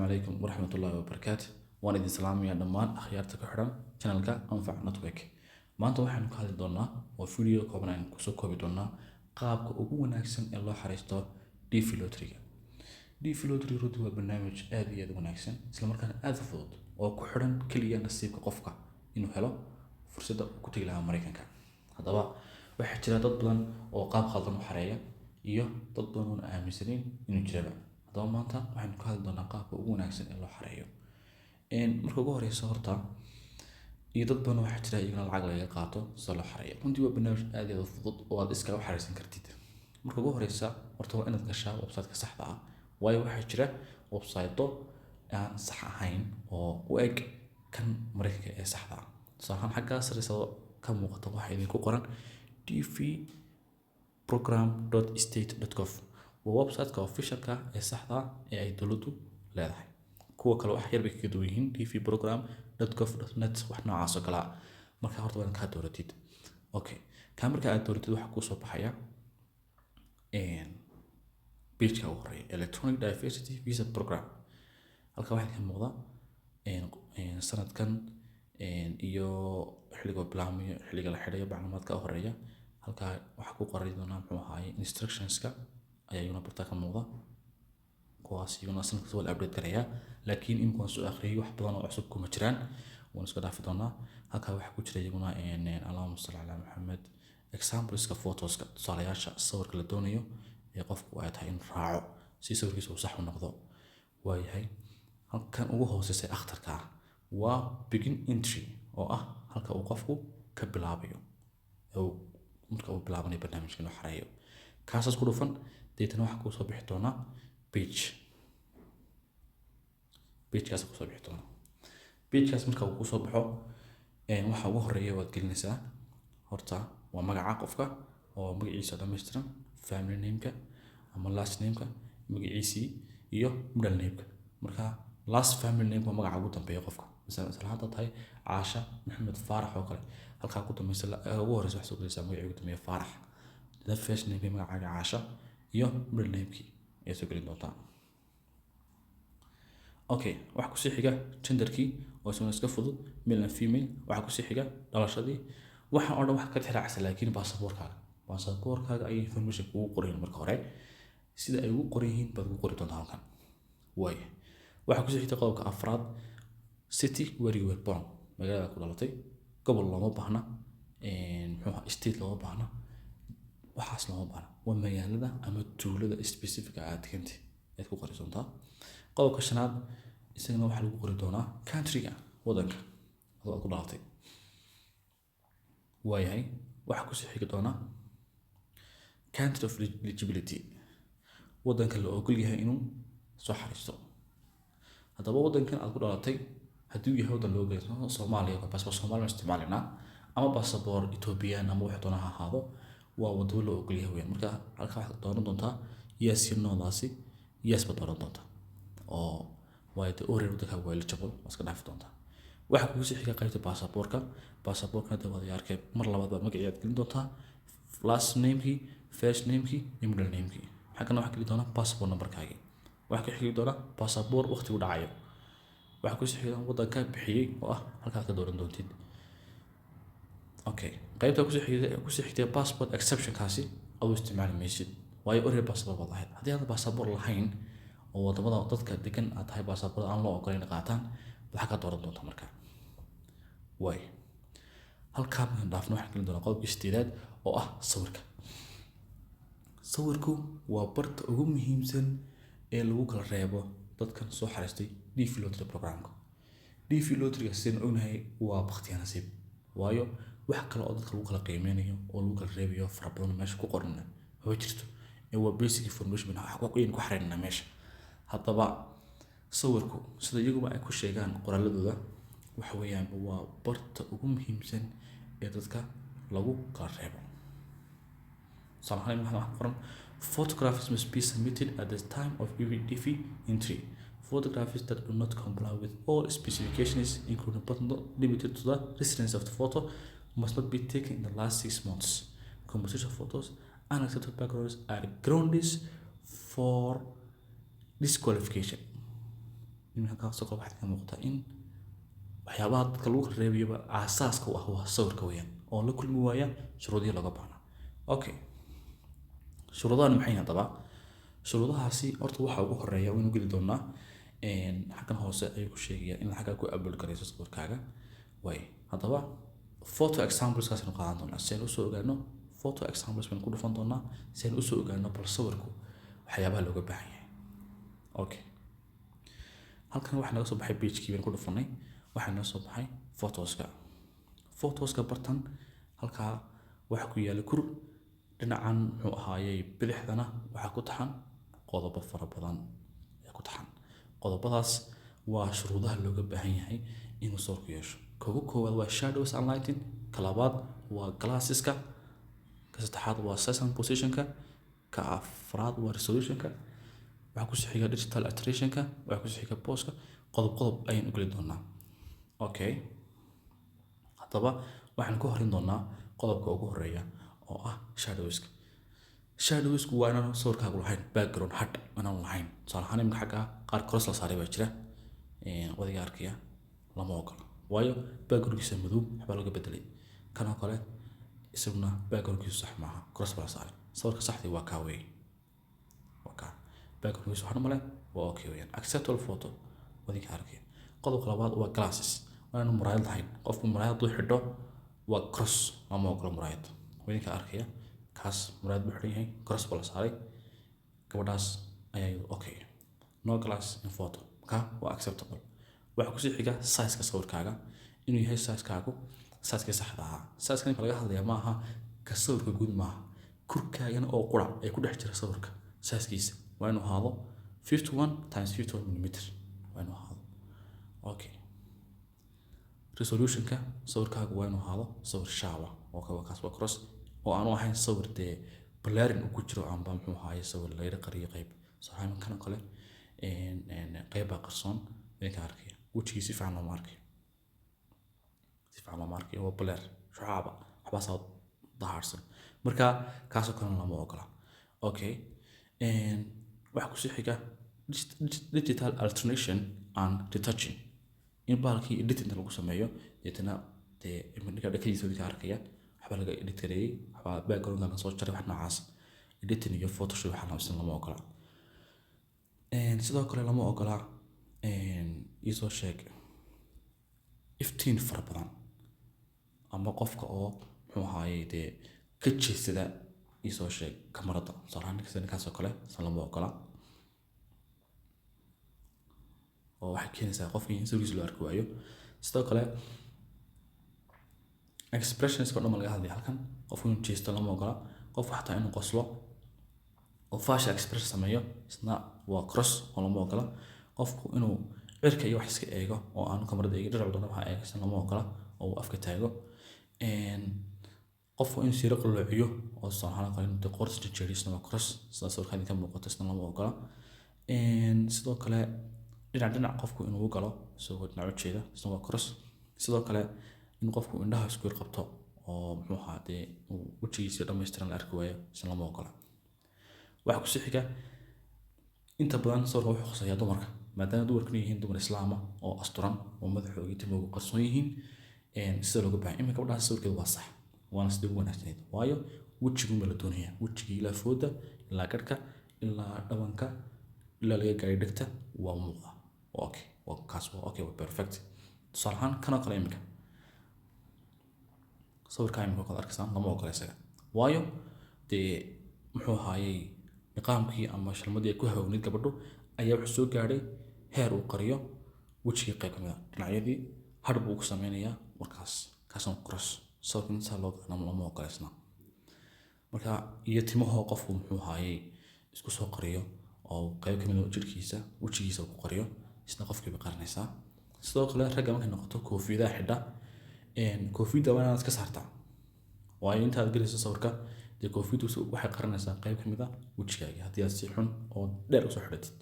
Calaykum waraxmatullaahi wabarakaatu. Waan idin salaamayaa dhammaan akhyaarta ku xidhan channelka Anfac Network. Maanta waxaynu ka hadli doonaa oo video kooban aynu kusoo koobi doonaa qaabka ugu wanaagsan ee loo xariisto DV Lottery-ga. DV Lottery runtii waa barnaamij aad iyo aad u wanaagsan, isla markaana aad u fudud oo ku xidhan keliya nasiibka qofka inuu helo fursadda uu ku tegi lahaa Mareykanka. Haddaba waxaa jira dad badan oo qaab khaldan u xareeya iyo dad badan oon aaminsanayn inuu jiraba. Haddaba maanta waxaynu ka hadli doonaa qaabka ugu wanaagsan ee loo xareeyo. Marka ugu horeysa horta, iyo dad badan waxaa jira iyagana lacag lagaga qaato sida loo xareeyo. Runtii waa barnaamij aad iyo aad u fudud oo aad iskaga xareysan kartid. Marka ugu horeysa horta waa inaad gashaa website-ka saxda ah, waayo waxaa jira website-o aan sax ahayn oo u eg kan Mareykanka ee saxda ah. Tusaale ahaan, xaggaa sare soo ka muuqata waxaa idinku qoran dvprogram.state.gov. Waa website-ka official-ka ee saxda ah ee ay dowladdu leedahay. Kuwa kale wax yar bay kaga duwan yihiin, dvprogram.gov.net, wax noocaas oo kale ah. Marka horta waa inaad kaa dooratid. Okay, kaa marka aad dooratid, waxaa kuu soo baxaya page-ka ugu horeeya, Electronic Diversity Visa Program. Halka waxaa ka muuqda sanadkan iyo xilliga uu bilaabmayo, xilliga la xidhayo, macluumaadka u horeeya. Halkaa waxaa ku qoran doonaa, muxuu ahaaye, instructions-ka ayaa iyaguna bartaa ka muuqda. Kuwaas iyaguna sanad kasta waa la update garayaa, laakiin imika waan soo akhriyay, wax badan oo cusub kuma jiraan, waan iska dhaafi doonaa. Halkaa waxaa ku jira iyaguna, allahuma salli calaa Maxamed, exampleska photoska, tusaalayaasha sawirka la doonayo ee qofku ay tahay inuu raaco si sawirkiisa uu sax u noqdo. Waayahay, halkan ugu hooseysa ee akhtarka ah waa begin entry, oo ah halka uu qofku ka bilaabayo marka uu bilaabanayo barnaamijka inuu xareeyo. Kaasaas ku dhufan, deetana waxaa kuu soo bixi doonaa page. Pagekaas kusoo bixi doona. Pagekaas marka uu kusoo baxo, waxa ugu horeeya waad gelinaysaa horta waa magaca qofka oo magaciisa dhammaystiran, family nameka ama last nameka, magaciisii iyo middle nameka. Marka last family name waa magaca ugu dambeeya qofka. Masala hadda tahay Caasha Maxamed Faarax oo kale, halkaa ku dambeysa ugu horeysa waxaad soo gelinaysaa magacii ugu dambeeya, Faarax. The first name magacaaga Caasha iyo middle namekii ayaad soo gelin doontaa. Okay, waxaa kusii xiga genderkii oo isaguna iska fudud, male and female. Waxaa kusii xiga dhalashadii. Waxaan oo dhan waxaad ka tixraacaysa laakiin baasaboorkaaga. Baasaboorkaaga ayay information kugu qoran marka hore. Sida ay ugu qoran yihiin baad ugu qori doontaa halkan. Waaya, waxaa kusii xigta qodobka afraad, city where you were born, magaalada ku dhalatay. Gobol looma baahna, muxuu ahaa, state looma baahna, waxaas looma baahna. Waa magaalada ama tuulada specific aad degantay ayaad ku qori doontaa. Qodobka shanaad isagana waxaa lagu qori doonaa countryga, wadanka adoo aad ku dhalatay. Waayahay, waxaa kusii xigi doonaa country of eligibility, wadanka la ogol yahay inuu soo xariisto. Haddaba wadankan aad ku dhalatay haddii uu yahay wadan loo ogol yahay, Soomaaliya, passport Soomaali baan isticmaalaynaa ama passport Ethiopian ama wuxuu doona ha ahaado, waa wadamo loo ogol yahay weyaan. Marka halkaa waxaad dooran doontaa yes iyo no-daasi, yes baad dooran doontaa, oo waayo dee already waddankaaga waa eligible, waa iska dhaafi doontaa. Waxaa kugu sii xiga qaybta baasaboorka. Baasaboorkana dee waad arkay, mar labaad baa magacii aad gelin doontaa, last namekii, first namekii iyo middle namekii. Xaggana waxaa geli doonaa passport numberkaagii. Waxaa ku xigi doona baasaboor waqtigu dhacayo. Waxaa kusii xigi doona waddanka bixiyey oo ah halkaad ka dooran doontid. Okay, qaybta kusii xigtay passport exceptionkaasi aduu isticmaali maysid, waayo already passport baad lahayd. Haddii aad passport lahayn oo wadamada dadka degan aad tahay baasaboor aan loo ogolayn qaataan, waxaa ka dooran doontaa marka. Waay, halkaa markaan dhaafno, waxaan gelin doonaa qodobkii sideedaad oo ah sawirka. Sawirku waa barta ugu muhiimsan ee lagu kala reebo dadkan soo xariistay DV Lottery programka. DV Lotteryga, sidaynu ognahay, waa bakhtiyaa nasiib, waayo wax kale oo dadka lagu kala qiimeynayo oo lagu kala reebayo fara badan meesha ku qoranna ma jirto, ee waa basic information wax ku xareynana meesha. Haddaba sawirku, sida iyaguba ay ku sheegaan qoraaladooda, waxa weeyaan waa barta ugu muhiimsan ee dadka lagu kala reebo. Tusaale ahaan, waxaa ku qoran: "Photographs must be submitted at the time of every DV entry. Photographs that do not comply with all specifications, including but not limited to the residence of the photo, must not be taken in the last 6 months. Composition photos, unacceptable backgrounds are grounds for disqualification." Iminka kaasoo kale waxaad ka muuqataa in waxyaabaha dadka lagu kala reebayaba aasaaska u ah waa sawirka weeyaan, oo la kulmi waaya shuruudihii looga baahnaa. Okay, shuruudahan maxay yihiin haddaba? Shuruudahaasi horta waxaa ugu horeeya waynu geli doonaa. Xaggan hoose ayuu ku sheegayaa in xaggaa ku upload garayso sawirkaaga. Way haddaba photo examples kaasaynu qaadan doonaa si aynu usoo ogaano. Photo examples baynu ku dhufan doonaa si aynu usoo ogaano bal sawirku waxyaabaha looga baahan yahay. Okay, halkan waxaa naga soo baxay pagekii baynu ku dhufanay. Waxaa naga soo baxay photoska. Photoska bartan halkaa waxaa ku yaala kur dhinacan, muxuu ahaayey, bidixdana waxaa ku taxan qodobo fara badan ayaa ku taxan. Qodobadaas waa shuruudaha looga baahan yahay inuu sawirku yeesho. Kogu koowaad waa shadows and lighting, ka labaad waa glasseska, ka saddexaad waa size and positionka, ka afraad waa resolutionka, waxaa kusoo xiga digital alterationka, waxaa kusoo xiga poseka. Qodob qodob ayaan u geli doonaa. Okay, haddaba waxaan ku horin doonaa qodobka ugu horeeya oo ah shadowska. Shadowsku waa inaan sawirkaagu lahayn background, hadh inaan lahayn. Tusaale ahaan, iminka xagga qaar cross la saaray baa jira, wadiga arkaya. Lama ogola, waayo backgroundkiisa madow, waxbaa laga bedelay. Kanoo kale isaguna backgroundkiisu sax maaha, cross baa la saaray. Sawirka saxdii waa kaa weeye, waa kaa backgroundkiisu waxna male, waa okay weeyaan, acceptable photo, wadinka arkaya. Qodobka labaad waa glasses. Waa inaanu muraayad lahayn. Qofku muraayad hadduu xidho waa cross, lama ogola muraayad. Wadinka arkaya, kaas muraayad buu xidhan yahay, cross baa la saaray. Gabadhaas ayaa iyadu okay, no glass in photo, marka waa acceptable. Waxaa kusii xiga sizeka sawirkaaga, inuu yahay sizekaagu sizekii saxda ahaa. Sizeka ninka laga hadlaya maaha ka sawirka guud maaha, kurkaagana oo qura ee ku dhex jira sawirka sizekiisa waa inuu ahaado 51 times 51 millimeter waa inuu ahaado. Okay, resolutionka sawirkaagu waa inuu ahaado sawir shaaba oo kaas waa cross, oo aanu ahayn sawir dee blurring uu ku jiro amba, muxuu ahaaye, sawir layra qariyo qayb. Tusaale kan oo kale qayb baa qarsoon, idinka arkaya. Wejigii si fiican looma arkayo, si fiican looma arkayo, waa blur, shucaaba waxbaasaa dahaarsan. Marka kaasoo kalena lama ogola. Okay, waxaa kusii xiga digital alteration and retouching, in bahalkii editing lagu sameeyo. Deetana dee ninka dhakadiisa idinka arkaya, waxbaa laga edit gareeyey, waxbaa backgroundka laga soo jaray, wax noocaas, editing iyo Photoshop waxaa lamsan lama ogola. Sidoo kale lama ogola, iisoo sheeg, iftiin fara badan ama qofka oo, muxuu ahaaye, dee ka jeedsada, iisoo sheeg, kamarada. Tusaale ahaan ninkaas oo kale isna lama ogola, oo waxay keenaysaa qofkii in sawirkiisa loo arki waayo. Sidoo kale expressionska o dhan baa laga hadlaya halkan. Qofku inuu jeesto lama ogola, qofku xataa inuu qoslo oo facial expression sameeyo isna waa cross oo lama ogola. Qofku inuu cirka iyo wax iska eego oo aanu kamarada eegin, dhinac doona waxa eego, isna lama ogola, oo uu afka taago. Qofku inuu siiro qalloociyo oo tusaale ahaan kale inuu dee qoorta jejeeriyo isna waa cross, sida sawirka idinka muuqato, isna lama ogola. Sidoo kale dhinac dhinac qofku inuu u galo isagoo dhinac u jeeda isna waa cross. Sidoo kale in qofku indhaha isku yar qabto oo, muxuu ahaa, dee uu wejigiisa dhammaystiran la arki waayo isna lama ogola. Waxaa kusii xiga, inta badan sawirka wuxuu khuseeyaa dumarka, maadaama dumarkuna yihiin dumar islaama oo asturan oo madaxooga iyo timahooga qarsoon yihiin sida looga baahan. Iminka gabadhaas sawirkeedu waa sax, waana sidii ugu wanaagsanayd, waayo wejigun baa la doonayaa, wejigii ilaa fooda, ilaa garhka, ilaa dhabanka, ilaa laga gaaray dhegta waa muuqda. Waa okay, waa kaas, waa okay, waa perfect. Tusaale ahaan kanoo kale iminka sawirkaa iminka kale arkaysaan lama ogola isaga, waayo dee, muxuu ahaayey, niqaamkii ama shalmadii ay ku hawgnayd gabadhu ayaa wuxuu soo gaadhay heer uu qariyo wejigii qayb ka mid a, dhinacyadii hadh buu ku sameynayaa. Markaas kaasna cross, sawirka intaa loo lama ogola isna. Marka iyo timahoo qofku, muxuu ahaayey, isku soo qariyo oo qayb ka mid a jirkiisa, wejigiisa ku qariyo, isna qofkii bay qarinaysaa. Sidoo kale ragga markay noqoto koofiyadaha xidha, koofiyadda waa inaad iska saartaa, waayo intaad gelayso sawirka dee koofiyaddu waxay qarinaysaa qayb ka mid a wejigaaga haddii aad si xun oo dheer usoo xidhatid.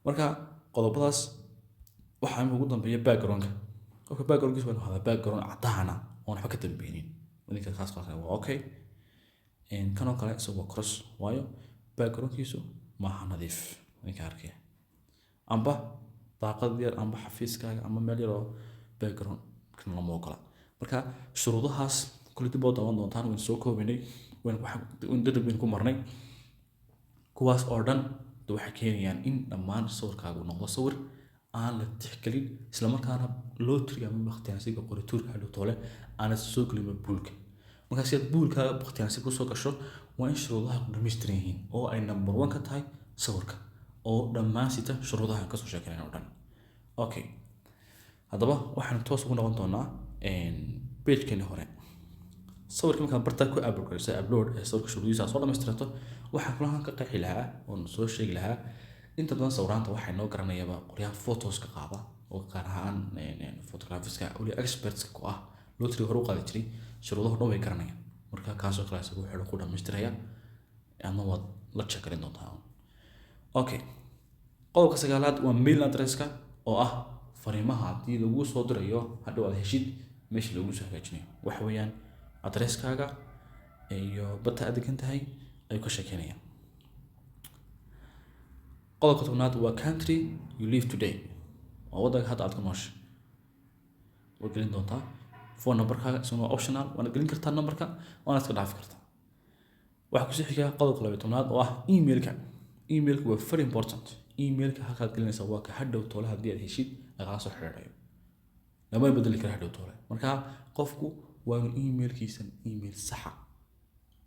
Marka qodobadaas waxaa imika ugu dambeeya backgroundka. Qofka backgroundkiisa waa inuu ahaadaa background caddaana oon waxba ka dambeynin. Idinka kaas waa okay. Kanoo kale isagu waa cross, waayo backgroundkiisu maaha nadiif, idinka arkaya amba. Daaqad yar amba xafiiskaaga ama meel yar oo background kan lama ogola. Marka shuruudahaas kule dib oo daawan doontaan. Waynu soo koobaynay, waynu degdeg baynu ku marnay. Kuwaas oo dhan de waxay keenayaan in dhammaan sawirkaagu noqdo sawir aan la tixgelin, islamarkaana lottery ama bakhtiyaansiga qorituurka hadhow toole aanad soo gelinba poolka. Marka si aad poolka bakhtiyaansiga kusoo gasho, waa in shuruudaha ku dhammaystiran yihiin, oo ay number one ka tahay sawirka oo dhammaan sita shuruudaha aan kasoo sheekenayn oo dhan. Okay, haddaba waxaan toos ugu noqon doonaa pagekeeni hore. Sawirka markaad bartaa ku upload garayso, upload ee sawirka shuruudihiisa aad soo dhammaystirato, waxaan kula ka qeexi lahaa oon soo sheegi lahaa, inta badan sawiraanta waxay noo garanayaaba qolyaha photoska qaada, oo gaar ahaan photographerska weli expertska ku ah lottery hore u qaadi jiray. Shuruudaha dhan way garanayaan. Marka kaasoo kale isagu wuxuu ku dhammaystiraya, adna waad la check-garin doontaa. Okay, qodobka sagaalaad waa mail addresska, oo ah fariimaha haddii lagu soo dirayo hadhow aad heshid meesha lagu soo hagaajinayo. Waxa weeyaan addresskaaga iyo barta aad degan tahay ayuu ka sheekeynayaan. Qodobka 10aad waa country you live today, waa waddanka hadda aad ku nooshay. Waad gelin doontaa phone numberkaaga, isaguna waa optional. Waana gelin kartaa numberka, waana iska dhaafi kartaa. Waxaa kusii xiga qodobka 12aad oo ah emailka. Emailka waa very important. Emailka halkaad gelinaysaa waa ka hadhow toole haddii aad heshid lagala soo xiriirayo, lama bedeli kara hadhow toole. Marka qofku waa inuu emailkiisan email saxa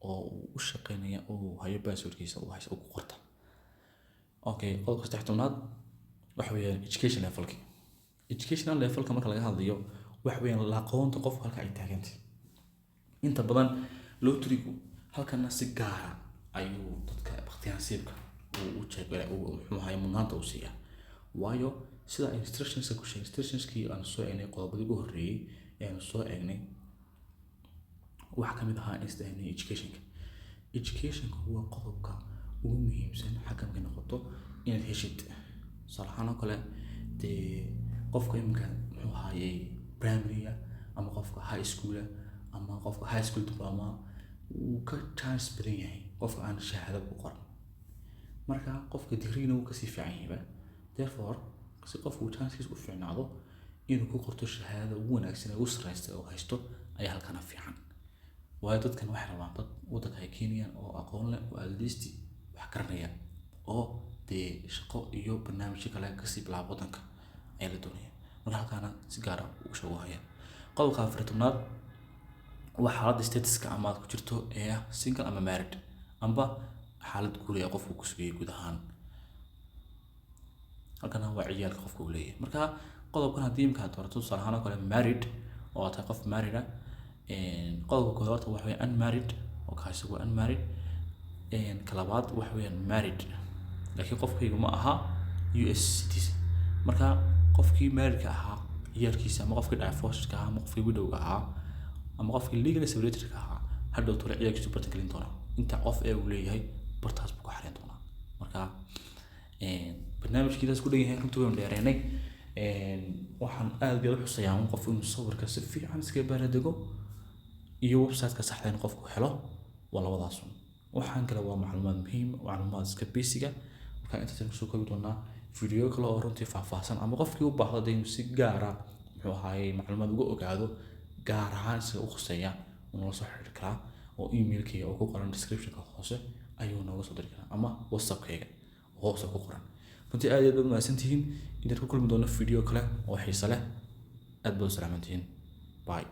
oo uu u shaqeynaya oo uu hayo, passwordkiisa uu haysto ku qorta. Okay, qodobka 13aad waxa weeyaan education levelki. Educational levelka marka laga hadlayo, waxa weeyaan aqoonta qofku halka ay taagantay. Inta badan lotterygu halkana si gaara ayuu dadka bakhtiyaansiibka uu u jeegay, uu muxuu ahaay mudnaanta u siiyaa. Waayo, sida instructionska ku sheegay, instructionskii aan soo eegnay, qodobadii ugu horreeyey ee aanu soo eegnay, waxaa ka mid ahaa isdahnay educationka. Educationka waa qodobka ugu muhiimsan xagga markay noqoto inaad heshid. Tusaale ahaan oo kale, dee qofka iminka muxuu ahaayey primaryga ama qofka high schoola ama qofka high school diploma wuu ka chance badan yahay qofka aan shahaado ku qoran. Marka qofka digriina wuu kasii fiican yahayba. Therefore, si qofku uu chancekiisa u fiicnaado, inuu ku qorto shahaadada ugu wanaagsan ee ugu sarreysta oo haysto ayaa halkana fiican. Waayo, dadkan waxay rabaan dad waddanka ay keenayaan oo aqoon leh, oo at least wax garanaya, oo dee shaqo iyo barnaamijyo kale kasii bilaaba waddanka ayaa la doonaya. Marka halkaana si gaar ah uu sheego haya. Qodobka 14aad waa xaaladda statuska ama aad ku jirto ee ah single ama married, amba xaalad guur ee qofku ku sugayay guud ahaan. Halkana waa ciyaalka qofka uu leeyahay. Marka qodobkan haddii imika aad doorato, tusaale ahaan oo kale married, oo aad tahay qof married ah. Qodobka koowaad horta waxa weeye unmarried, oo kaasi waa unmarried. Ka labaad waxa weeyaan married, laakiin qofkaygu ma aha US citizen. Marka qofkii marriedka ahaa ciyaalkiisa, ama qofkii divorcedka ahaa, ama qofkii widowga ahaa, ama qofkii legally separatedka ahaa, hadhow tole ciyaalkiisu bartan gelin doonaa. Inta qof ee uu leeyahay bartaas buu ku xareyn doonaa. Marka barnaamijkiidaas ku dhan yahay. Runtii waynu dheereynay. Waxaan aad iyo aad u xusayaa un qofku inuu sawirka si fiican iskaga baaraandego iyo website-ka saxda in qofku helo. Waa labadaas un. Waxaan kale waa macluumaad muhiim, macluumaad iska basic ah. Marka intaas kusoo koobi doonaa video kale oo runtii faahfaahsan, ama qofkii u baahdo dee inuu si gaara muxuu ahaayey macluumaad uga ogaado, gaar ahaan isaga u khuseeya, uu nala soo xiriiri karaa, oo emailkayga oo ku qoran descriptionka hoose ayuu nooga soo diri karaa, ama WhatsAppkayga oo hoose ku qoran. Runtii aad iyo aad baad mahadsantihiin. Intaan ku kulmi doono video kale oo xiiso leh, aad baad u salaamantihiin. Bye.